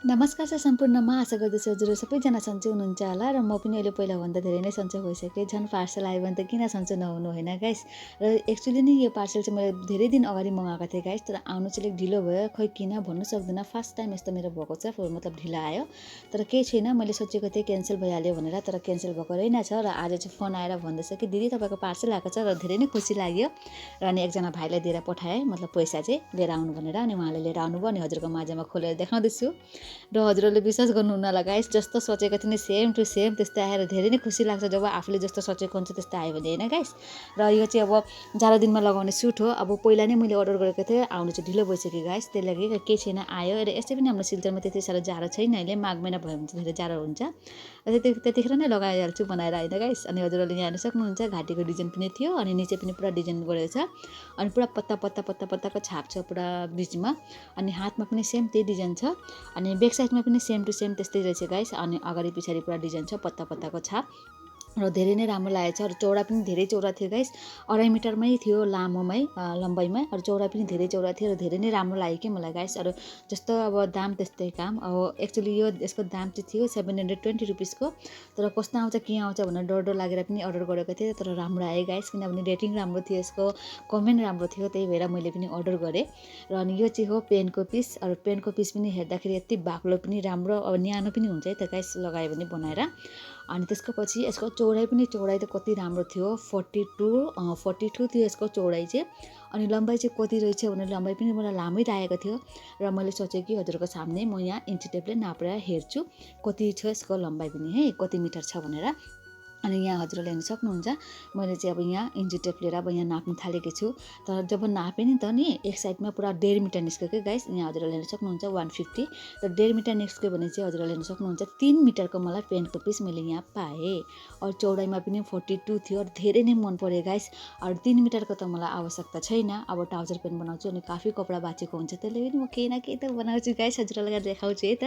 नमस्कार छ सम्पूर्णमा आशा गर्दछु हजुर सबैजना सन्चै हुनुहुन्छ होला र म पनि अहिले पहिलाभन्दा धेरै नै सन्चै भइसकेँ। झन् पार्सल आयो भने त किन सन्चो नहुनु होइन गाइस। र एक्चुअली नै यो पार्सल चाहिँ मैले धेरै दिन अगाडि मगाएको थिएँ गाइस, तर आउनु चाहिँ अलिक ढिलो भयो। खै किन भन्नु सक्दिनँ, फर्स्ट टाइम यस्तो मेरो भएको छ, मतलब ढिलो आयो। तर केही छैन, मैले सोचेको थिएँ क्यान्सल भइहाल्यो भनेर, तर क्यान्सल भएको रहेनछ। र आज चाहिँ फोन आएर भन्दैछ कि दिदी तपाईँको पार्सल आएको छ, र धेरै नै खुसी लाग्यो। र अनि एकजना भाइलाई दिएर पठाएँ, मतलब पैसा चाहिँ लिएर आउनु भनेर। अनि उहाँले लिएर आउनुभयो, अनि हजुरको माझमा खोलेर देखाउँदैछु। र हजुरहरूले विश्वास गर्नुहुन्न होला गाइस, जस्तो सोचेको थिएँ नि सेम टु सेम त्यस्तै आएर धेरै नै खुसी लाग्छ जब आफूले जस्तो सोचेको हुन्छ त्यस्तो आयो भने, होइन गाइस। र यो चाहिँ अब जाडो दिनमा लगाउने सुट हो। अब पहिला नै मैले अर्डर गरेको थिएँ, आउनु चाहिँ ढिलो भइसक्यो गाइस, त्यही लागि केही छैन, आयो। र यसै पनि हाम्रो सिल्चरमा त्यति साह्रो जाडो छैन अहिले, माघ महिना भयो भने चाहिँ धेरै जाडो हुन्छ। र त्यतिखेर नै लगाइहाल्छु बनाएर, होइन गाइस। अनि हजुरहरूले यहाँ हेर्न सक्नुहुन्छ, घाँटीको डिजाइन पनि थियो, अनि निचे पनि पुरा डिजाइन गरेको छ, अनि पुरा पत्ता पत्ता पत्ता पत्ताको छाप छ पुरा बिचमा। अनि हातमा पनि सेम त्यही डिजाइन छ, अनि ब्याक साइडमा पनि सेम टु सेम त्यस्तै रहेछ गाइस। अनि अगाडि पछाडि पुरा डिजाइन छ, पत्ता पत्ताको छाप, र धेरै नै राम्रो लागेको छ। र चौडा पनि धेरै चौडा थियो गाइस, 2.5 मिटरमै थियो लामोमै, लम्बाइमा। र चौडा पनि धेरै चौडा थियो, र धेरै नै राम्रो लाग्यो कि मलाई गाइस। अरू जस्तो अब दाम त्यस्तै काम। अब एक्चुअली यसको दाम चाहिँ थियो 720 रुपिसको, तर कस्तो आउँछ के आउँछ भनेर डर डर लागेर पनि अर्डर गरेको थिएँ। तर राम्रो आयो गाइस, किनभने रेटिङ राम्रो थियो, यसको कमेन्ट राम्रो थियो, त्यही भएर मैले पनि अर्डर गरेँ। र अनि यो चाहिँ हो पेनको पिस। अरू पेनको पिस पनि हेर्दाखेरि यति बाक्लो पनि राम्रो, अब न्यानो पनि हुन्छ है त गाइस लगायो भने बनाएर। अनि त्यसको पछि यसको चौडाइ त कति राम्रो थियो, 42 थियो यसको चौडाइ चाहिँ। अनि लम्बाइ चाहिँ कति रहेछ भने लम्बाइ पनि मलाई लामै लागेको थियो। र मैले सोचेँ कि हजुरको सामने म यहाँ इन्ची टेपले नापेर हेर्छु कति छ यसको लम्बाइ पनि, है कति मिटर छ भनेर। अनि यहाँ हजुरले हेर्न सक्नुहुन्छ, मैले चाहिँ अब यहाँ इन्ची टेप लिएर अब यहाँ नाप्न थालेको छु। तर जब नापेँ नि त नि, एक साइडमा पुरा 1.5 मिटर निस्क्यो क्या गाइस। यहाँ हजुरले हेर्न सक्नुहुन्छ 150, र 1.5 मिटर निस्क्यो भने चाहिँ हजुरले हेर्न सक्नुहुन्छ 3 मिटरको मलाई पेनको पिस मैले यहाँ पाएँ। अरू चौडाइमा पनि 42 थियो, धेरै नै मन पर्यो गाइस। अरू 3 मिटरको त मलाई आवश्यकता छैन, अब ट्राउजर पेन्ट बनाउँछु अनि काफी कपडा बाँचेको हुन्छ, त्यसले पनि म केही न केही त बनाउँछु गाइस, हजुरलाई देखाउँछु है त।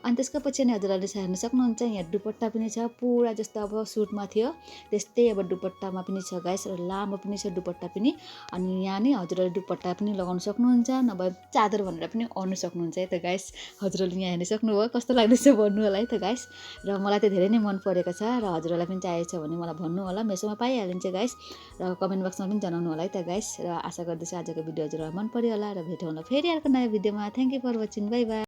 अनि त्यसको पछि नै हजुरहरूले हेर्न सक्नुहुन्छ, यहाँ दुपट्टा पनि छ, पुरा जस्तो अब सुटमा थियो त्यस्तै अब दुपट्टामा पनि छ गाइस, र लामो पनि छ दुपट्टा पनि। अनि यहाँ नि हजुरहरूले दुपट्टा पनि लगाउन सक्नुहुन्छ, नभए चादर भनेर पनि ओर्न सक्नुहुन्छ है त गाइस। हजुरहरूले यहाँ हेर्न सक्नुभयो, कस्तो लाग्दैछ भन्नु होला है त गाइस। र मलाई त धेरै नै मन परेको छ, र हजुरहरूलाई पनि चाहिएको छ भने मलाई भन्नु होला, मेसोमा पाइहालिन्छ गाइस। र कमेन्ट बक्समा पनि जनाउनु होला है त गाइस। र आशा गर्दैछु आजको भिडियो हजुरलाई मन पर्यो होला, र भेटौँ होला फेरि अर्को नयाँ भिडियोमा। Thank you for watching, bye by.